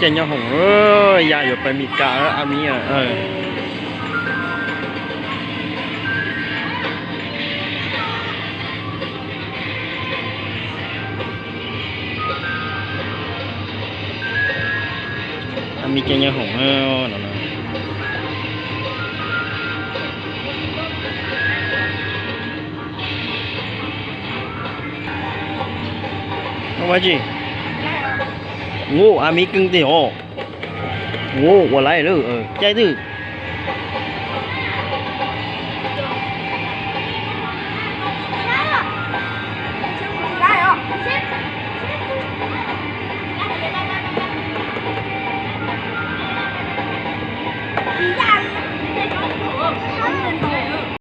Caij nyob hoom, yaj yuav pais Mis Kas, a mi. A mi caij nyob hoom no. Ua tsi? Ua a mi keej tiag os. Ua ua laij lawm, caij twg?